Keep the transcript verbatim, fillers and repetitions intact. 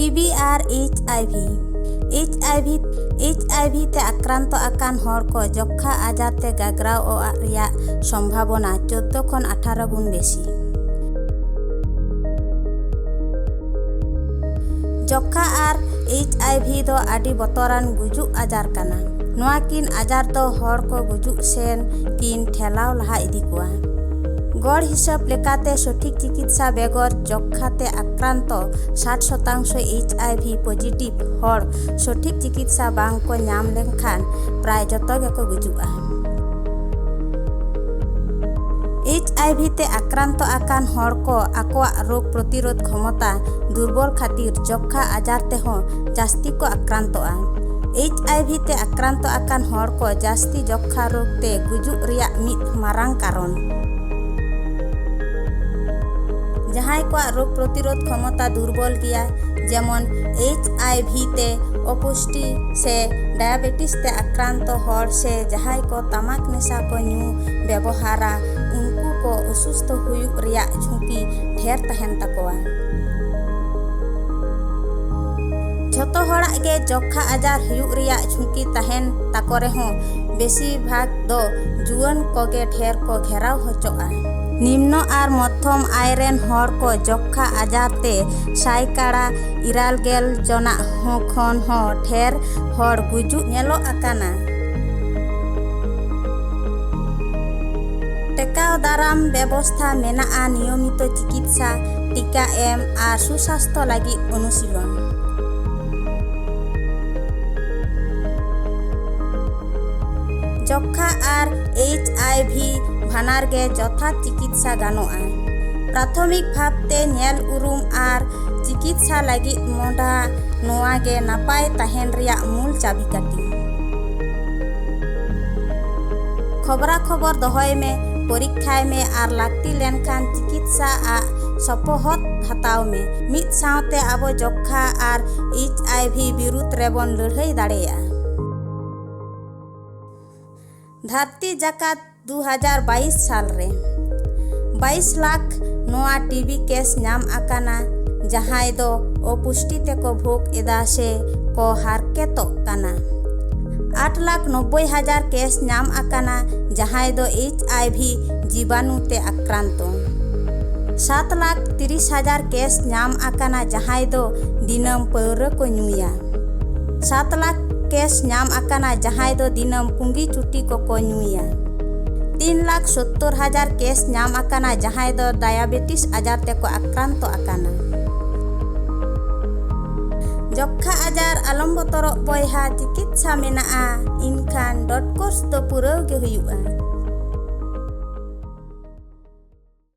TV ᱟᱨ H ᱟᱭ ᱵᱷᱤ᱾ H ᱟᱭ ᱵᱷᱤ, H ᱟᱭ ᱵᱷᱤ ᱛᱮ ᱟᱠᱨᱟᱱᱛᱚ ᱟᱠᱟᱱ ᱦᱚᱲ ᱠᱚ ᱡᱚᱠᱠᱷᱟ ᱟᱡᱟᱨ ᱛᱮ ᱜᱟᱜᱽᱨᱟᱣᱚᱜ ᱨᱮᱭᱟᱜ ᱥᱚᱢᱵᱷᱟᱵᱚᱱᱟ ᱪᱳᱫᱽᱫᱳ ᱠᱷᱚᱱ ᱟᱴᱷᱟᱨᱚ ᱜᱩᱱ ᱵᱮᱥᱤ᱾ ᱡᱚᱠᱠᱷᱟ ᱟᱨ ᱮᱭᱤᱪ ᱟᱭ ᱵᱷᱤ ᱫᱚ ᱟᱹᱰᱤ ᱵᱚᱛᱚᱨᱟᱱ ᱜᱩᱡᱩᱜ ᱟᱡᱟᱨ ᱠᱟᱱᱟ᱾ ᱱᱚᱣᱟ ᱠᱤᱱ ᱟᱡᱟᱨ ᱫᱚ ᱦᱚᱲ ᱠᱚ ᱜᱩᱡᱩᱜ ᱥᱮᱱ ᱠᱤᱱ ᱴᱷᱮᱞᱟᱣ ᱞᱟᱦᱟ ᱤᱫᱤ ᱠᱚᱣᱟ᱾ ᱜᱚᱲ ᱦᱤᱥᱟᱹᱵ ᱞᱮᱠᱟᱛᱮ, ᱥᱚᱴᱷᱤᱠ ᱪᱤᱠᱤᱛᱥᱟ ᱵᱮᱜᱚᱨ ᱡᱚᱠᱠᱷᱟ ᱛᱮ ᱟᱠᱨᱟᱱᱛᱚ ᱥᱟᱴ ᱥᱚᱛᱟᱝᱥᱚ ᱮᱭᱤᱪ ᱟᱭ ᱵᱷᱤ ᱯᱚᱡᱤᱴᱤᱵᱷ ᱦᱚᱲ ᱥᱚᱴᱷᱤᱠ ᱪᱤᱠᱤᱛᱥᱟ ᱵᱟᱝ ᱠᱚ ᱧᱟᱢ ᱞᱮᱱᱠᱷᱟᱱ ᱯᱨᱟᱭ ᱡᱚᱛᱚ ᱜᱮᱠᱚ ᱜᱩᱡᱩᱜᱼᱟ᱾ ᱮᱭᱤᱪ ᱟᱭ ᱵᱷᱤ ᱛᱮ ᱟᱠᱨᱟᱱᱛᱚ ᱟᱠᱟᱱ ᱦᱚᱲ ᱠᱚ ᱟᱠᱚᱣᱟᱜ ᱨᱳᱜᱽ ᱯᱨᱚᱛᱤᱨᱳᱫᱷ ᱠᱷᱚᱢᱚᱛᱟ ᱫᱩᱨᱵᱚᱞ ᱠᱷᱟᱹᱛᱤᱨ ᱡᱚᱠᱠᱷᱟ ᱟᱡᱟᱨ ᱛᱮᱦᱚᱸ ᱡᱟᱹᱥᱛᱤ ᱠᱚ ᱟᱠᱨᱟᱱᱛᱚᱜᱼᱟ᱾ ᱮᱭᱤᱪ ᱟᱭ ᱵᱷᱤ ᱛᱮ ᱟᱠᱨᱟᱱᱛᱚ ᱟᱠᱟᱱ ᱦᱚᱲ ᱠᱚ ᱡᱟᱹᱥᱛᱤ ᱡᱚᱠᱠᱷᱟ ᱨᱳᱜᱽ ᱛᱮ ᱜᱩᱡᱩᱜ ᱨᱮᱭᱟᱜ ᱢᱤᱫ ᱢᱟᱨᱟᱝ ᱠᱟᱨᱚᱱ᱾ ᱡᱟᱦᱟᱸᱭ ᱠᱚᱣᱟᱜ ᱨᱳᱜᱽ ᱯᱨᱚᱛᱤᱨᱳᱫᱷ ᱠᱷᱚᱢᱚᱛᱟ ᱫᱩᱨᱵᱚᱞ ᱜᱮᱭᱟ, ᱡᱮᱢᱚᱱ ᱮᱭᱤᱪ ᱟᱭ ᱵᱷᱤ ᱛᱮ, ᱚᱯᱩᱥᱴᱤ ᱥᱮ ᱰᱟᱭᱟᱵᱮᱴᱤᱥ ᱛᱮ ᱟᱠᱨᱟᱱᱛᱚ ᱦᱚᱲ ᱥᱮ ᱡᱟᱦᱟᱸᱭ ᱠᱚ ᱛᱟᱢᱟᱠ ᱱᱮᱥᱟ ᱠᱚ ᱧᱩ ᱵᱮᱵᱚᱦᱟᱨᱟ, ᱩᱱᱠᱩ ᱠᱚ ᱚᱥᱩᱥᱛᱷᱚ ᱦᱩᱭᱩᱜ ᱨᱮᱭᱟᱜ ᱡᱷᱩᱸᱠᱤ ᱰᱷᱮᱨ ᱛᱟᱦᱮᱱ ᱛᱟᱠᱚᱣᱟ᱾ ᱡᱷᱚᱛᱚ ᱦᱚᱲᱟᱜ ᱜᱮ ᱡᱚᱠᱠᱷᱟ ᱟᱡᱟᱨ ᱦᱩᱭᱩᱜ ᱨᱮᱭᱟᱜ ᱡᱷᱩᱸᱠᱤ ᱛᱟᱦᱮᱱ ᱛᱟᱠᱚ ᱨᱮᱦᱚᱸ, ᱵᱮᱥᱤᱨ ᱵᱷᱟᱜᱽ ᱫᱚ ᱡᱩᱣᱟᱹᱱ ᱠᱚᱜᱮ ᱰᱷᱮᱨ ᱠᱚ ᱜᱷᱮᱨᱟᱣ ᱦᱚᱪᱚᱜᱼᱟ᱾ ᱱᱤᱢᱱᱚ ᱟᱨ ᱢᱚᱫᱷᱚᱢ ᱟᱭ ᱨᱮᱱ ᱦᱚᱲ ᱠᱚ ᱡᱚᱠᱠᱷᱟ ᱟᱡᱟᱨ ᱛᱮ ᱥᱟᱭᱠᱟᱲᱟ ᱤᱨᱟᱞ ᱜᱮᱞ ᱡᱚᱱᱟᱜ ᱦᱚᱸ ᱠᱷᱚᱱ ᱦᱚᱸ ᱰᱷᱮᱨ ᱦᱚᱲ ᱜᱩᱡᱩᱜ ᱧᱮᱞᱚᱜ ᱟᱠᱟᱱᱟ᱾ ᱴᱮᱠᱟᱣ ᱫᱟᱨᱟᱢ ᱵᱮᱵᱚᱥᱛᱷᱟ ᱢᱮᱱᱟᱜᱼᱟ, ᱱᱤᱭᱚᱢᱤᱛᱚ ᱪᱤᱠᱤᱛᱥᱟ, ᱴᱤᱠᱟ ᱮᱢ ᱟᱨ ᱥᱩᱥᱟᱥᱛᱷᱚ ᱞᱟᱹᱜᱤᱫ ᱚᱱᱩᱥᱤᱞᱚᱱ᱾ ᱡᱚᱠᱠᱷᱟ ᱟᱨ ᱮᱭᱤᱪ ᱟᱭ ᱵᱷᱤ ᱵᱟᱱᱟᱨ ᱜᱮ ᱡᱚᱛᱷᱟᱛ ᱪᱤᱠᱤᱛᱥᱟ ᱜᱟᱱᱚᱜᱼᱟ᱾ ᱯᱨᱟᱛᱷᱚᱢᱤᱠ ᱵᱷᱟᱵᱽᱛᱮ ᱧᱮᱞ ᱩᱨᱩᱢ ᱟᱨ ᱪᱤᱠᱤᱛᱥᱟ ᱞᱟᱹᱜᱤᱫ ᱢᱚᱸᱰᱷᱟ ᱱᱚᱣᱟ ᱜᱮ ᱱᱟᱯᱟᱭ ᱛᱟᱦᱮᱱ ᱨᱮᱭᱟᱜ ᱢᱩᱞ ᱪᱟᱹᱵᱤᱠᱟᱹᱴᱷᱤ᱾ ᱠᱷᱚᱵᱽᱨᱟ ᱠᱷᱚᱵᱚᱨ ᱫᱚᱦᱚᱭ ᱢᱮ, ᱯᱚᱨᱤᱠᱠᱷᱟᱭ ᱢᱮ ᱟᱨ ᱞᱟᱹᱠᱛᱤ ᱞᱮᱱᱠᱷᱟᱱ ᱪᱤᱠᱤᱛᱥᱟ ᱟᱜ ᱥᱚᱯᱚᱦᱚᱫ ᱦᱟᱛᱟᱣ ᱢᱮ᱾ ᱢᱤᱫ ᱥᱟᱶᱛᱮ ᱟᱵᱚ ᱡᱚᱠᱠᱷᱟ ᱟᱨ ᱮᱭᱤᱪ ᱟᱭ ᱵᱷᱤ ᱵᱤᱨᱩᱫᱷ ᱨᱮᱵᱚᱱ ᱞᱟᱹᱲᱦᱟᱹᱭ ᱫᱟᱲᱮᱭᱟᱜᱼᱟ᱾ ᱫᱷᱟᱹᱨᱛᱤ ᱡᱟᱠᱟᱛ ᱫᱩ ᱦᱟᱡᱟᱨ ᱵᱟᱭᱤᱥ ᱥᱟᱞ ᱨᱮ ᱵᱟᱭᱤᱥ ᱞᱟᱠᱷ ᱱᱚᱣᱟ ᱴᱤᱵᱤ ᱠᱮᱥ ᱧᱟᱢ ᱟᱠᱟᱱᱟ, ᱡᱟᱦᱟᱸᱭ ᱫᱚ ᱚᱯᱩᱥᱴᱤ ᱛᱮᱠᱚ ᱵᱷᱳᱜᱽ ᱮᱫᱟ ᱥᱮ ᱠᱚ ᱦᱟᱨᱠᱮᱛᱚᱜ ᱠᱟᱱᱟ᱾ ᱟᱴ ᱞᱟᱠᱷ ᱱᱚᱵᱵᱳᱭ ᱦᱟᱡᱟᱨ ᱠᱮᱥ ᱧᱟᱢ ᱟᱠᱟᱱᱟ ᱡᱟᱦᱟᱸᱭ ᱫᱚ ᱮᱭᱤᱪ ᱟᱭ ᱵᱷᱤ ᱡᱤᱵᱟᱱᱩ ᱛᱮ ᱟᱠᱨᱟᱱᱛᱚ᱾ ᱥᱟᱛ ᱞᱟᱠᱷ ᱛᱤᱨᱤᱥ ᱦᱟᱡᱟᱨ ᱠᱮᱥ ᱧᱟᱢ ᱟᱠᱟᱱᱟ ᱡᱟᱦᱟᱸᱭ ᱫᱚ ᱫᱤᱱᱟᱹᱢ ᱯᱟᱹᱣᱨᱟᱹ ᱠᱚ ᱧᱩᱭᱟ᱾ ᱥᱟᱛ ᱞᱟᱠᱷ ᱠᱮᱥ ᱧᱟᱢ ᱟᱠᱟᱱᱟ ᱡᱟᱦᱟᱸᱭ ᱫᱚ ᱫᱤᱱᱟᱹᱢ ᱯᱩᱸᱜᱤ ᱪᱩᱴᱤ ᱠᱚᱠᱚ ᱧᱩᱭᱟ᱾ ᱛᱤᱱ ᱞᱟᱠᱷ ᱥᱳᱛᱛᱳᱨ ᱦᱟᱡᱟᱨ ᱠᱮᱥ ᱧᱟᱢ ᱟᱠᱟᱱᱟ ᱡᱟᱦᱟᱸᱭ ᱫᱚ ᱰᱟᱭᱟᱵᱮᱴᱤᱥ ᱟᱡᱟᱨ ᱛᱮᱠᱚ ᱟᱠᱨᱟᱱᱛᱚ ᱟᱠᱟᱱᱟ᱾ ᱡᱚᱠᱠᱷᱟ ᱟᱡᱟᱨ ᱟᱞᱚᱢ ᱵᱚᱛᱚᱨᱚᱜ ᱵᱚᱭᱦᱟ, ᱪᱤᱠᱤᱛᱥᱟ ᱢᱮᱱᱟᱜᱼᱟ, ᱤᱱᱠᱷᱟᱱ ᱰᱚᱴ ᱠᱳᱨᱥ ᱫᱚ ᱯᱩᱨᱟᱹᱣ ᱜᱮ ᱦᱩᱭᱩᱜᱼᱟ᱾